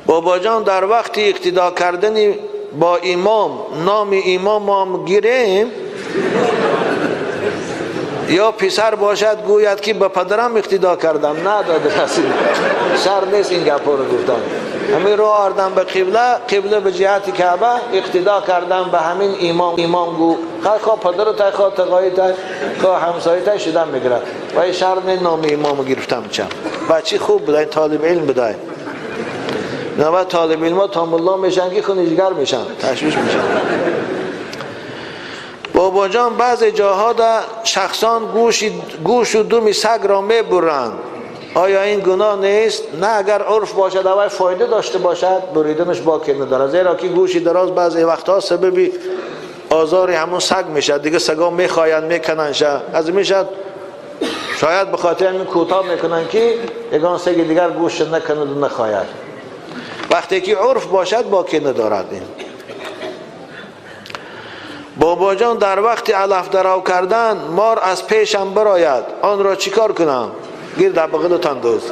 بابا جان در وقت اقتدا کردن با امام نام امام هم گیریم یا پسر باشد گوید که به پدرم اقتدا کردم؟ نه داده رسید شر نیست این گپا رو گفتن. همین رو آردم به قبله، قبله به جهت کعبه اقتدا کردم به همین امام. امام گو خواه پدر تای، خواه تقایی تای، خواه همسایه تای شدن میگیرد و این شر نیست نام امامو گرفتم. چم بچه خوب بوده، این طالب علم بوده. نه طالب علم ها تا ملا میشن که خونیجگر میشن، تشویش میشن. بابا جان بعضی جاها در شخصان گوش و دم سگ را میبرند، آیا این گناه نیست؟ نه، اگر عرف باشد و فایده داشته باشد بریدنش باکی نداره، زیرا که گوشی دراز بعضی وقتها سبب آزار همون سگ میشه دیگه، سگا میخواین میکنن شه از میشد، شاید به خاطر همین کوتاه میکنن که یگان سگ دیگر گوش نکند و نخواهد. وقتی که عرف باشد باکی ندارد. این بابا جان در وقت علف درو کردن مار از پیشم براید، آن را چیکار کنم؟ گیر در بغل تندوز.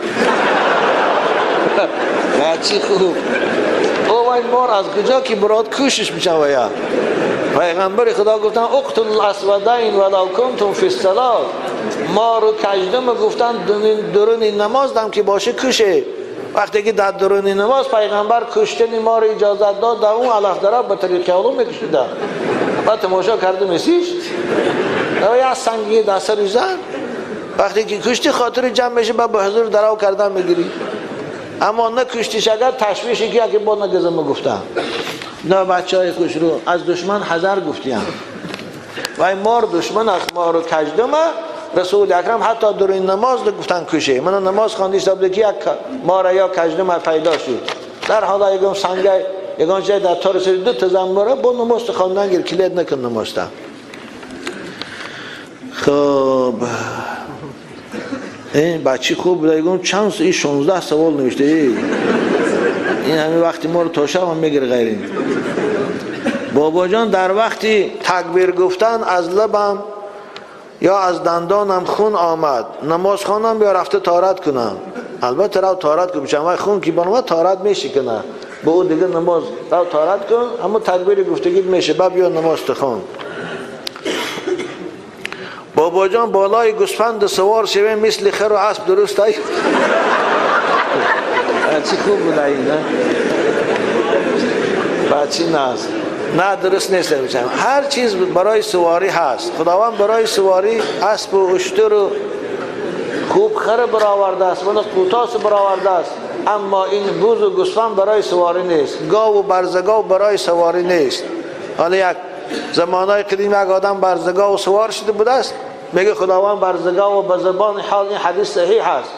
چی خوب او این مار از کجا که براد کوشش میشن. و یا پیغمبر خدا گفتن اقتل الاسودین ولو کنتم فی الصلاه، مار و کژدم گفتن درون نماز دم که باشه کشه. وقتی که در درون نماز پیغمبر کشتن مار اجازت داد، در اون علف درو به طریق علوم میکشیدن. بعد تماشا کرده میسیش یا سنگی در سرش زد. وقتی که کشتی خاطر جمع میشه بعد به حضور درو کردن میگیری، اما نه کشتیش اگر تشویشی که اگه با نگزم گفتم نه بچه های خوش رو از دشمن حذر گفتیم و این مار دشمن است، مار و کژدمه. رسول اکرم حتی در این نماز گفتن کشه. من نماز خواندیش داد که یک مار یا کژدمه پیدا شد، در حالا یکم سنگه یگان جای در تار سری دو تا زنبوره با نماز خواندن گیر کلید نکن نماز تا. خب این بچه خوب بوده، یگان چند این 16 سوال نوشته. این همین وقتی ما رو تا شب هم میگیره غیرین. بابا جان در وقتی تکبیر گفتن از لبم یا از دندانم خون آمد، نماز خوانم یا رفته طهارت کنم؟ البته رو طهارت کنم، چون خون که برآمد طهارت میشه کنه به او دیگه نماز رو طهارت کن، اما تکبیر گفتگی میشه بعد بیا نماز تخوان. بابا جان بالای گوسفند سوار شویم مثل خر و اسب درست ای؟ چی خوب بود این نه؟ بچی ناز نه درست نیست. هر چیز برای سواری هست، خداوند برای سواری اسب و اشتر و خوب خر برآورده است، ولی قوتاس برآورده است، اما این بز و گوسفند برای سواری نیست، گاو و برزگاو برای سواری نیست. حالا یک زمانهای قدیم یک آدم برزگاو سوار شده بوده است، میگه خداوند برزگاو به زبان حال، این حدیث صحیح است،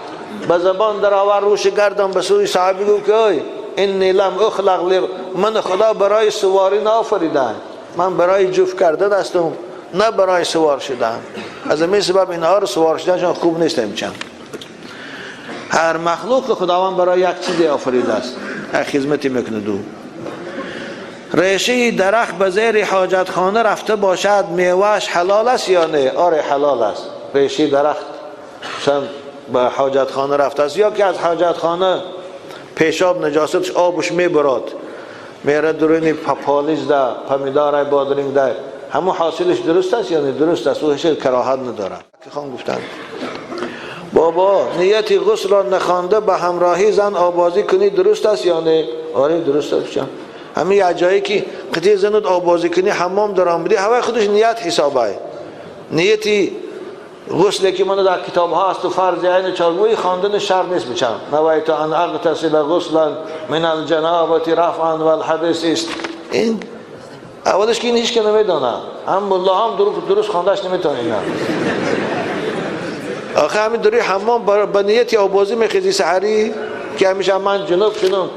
به زبان درآور روش گردم به سوی صحابی گفت که ای انی لم اخلق، من خدا برای سواری نآفریدم، من برای جفت کردن هستم نه برای سوار شدن. از این سبب اینها رو سوار شدنشان خوب نیست. چند هر مخلوق خداوند برای یک چیزی آفریده است، یک خدمتی میکنه. دو ریشه درخت به زیر حاجت خانه رفته باشد میوهش حلال است یا نه؟ آره حلال است. ریشه درخت مثلا به حاجت خانه رفته است یا که از حاجت خانه پیشاب نجاستش آبش میبراد میره درونی پالیز ده پمیدار بادرنگ ده، همون حاصلش درست است یا نه؟ درست است، او هیچ کراهت نداره. که خان گفتن بابا نیت غسل را نخوانده به همراهی زن آبازی کنی درست است یا نه؟ آره درست است. همین یه جایی که قطعی زنت آبازی کنی حمام در آمدی هوای خودش نیت حسابه. نیتی غسل که من در کتاب ها است و فرض عین چارگوی خواندن شرط نیست. بچم نویت ان اغتسل غسلا من الجنابه رفعا والحدث است. این اولش که این هیچ که نمیدانه، هم ملا هم درست خواندش نمیتونه. اینا آخه همین دوری حمام با نیت آبازی میخیزی سحری که همیشه من جنوب شدم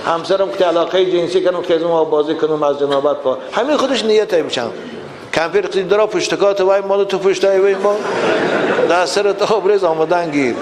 همسرم که علاقه جنسی کنم که از اون آبازی کنم از جنابت پا، همین خودش نیت میشم. کمپیر قدیم درا پشتکات وای مال تو پشتای وای ما در سر آبریز آمدن گیر.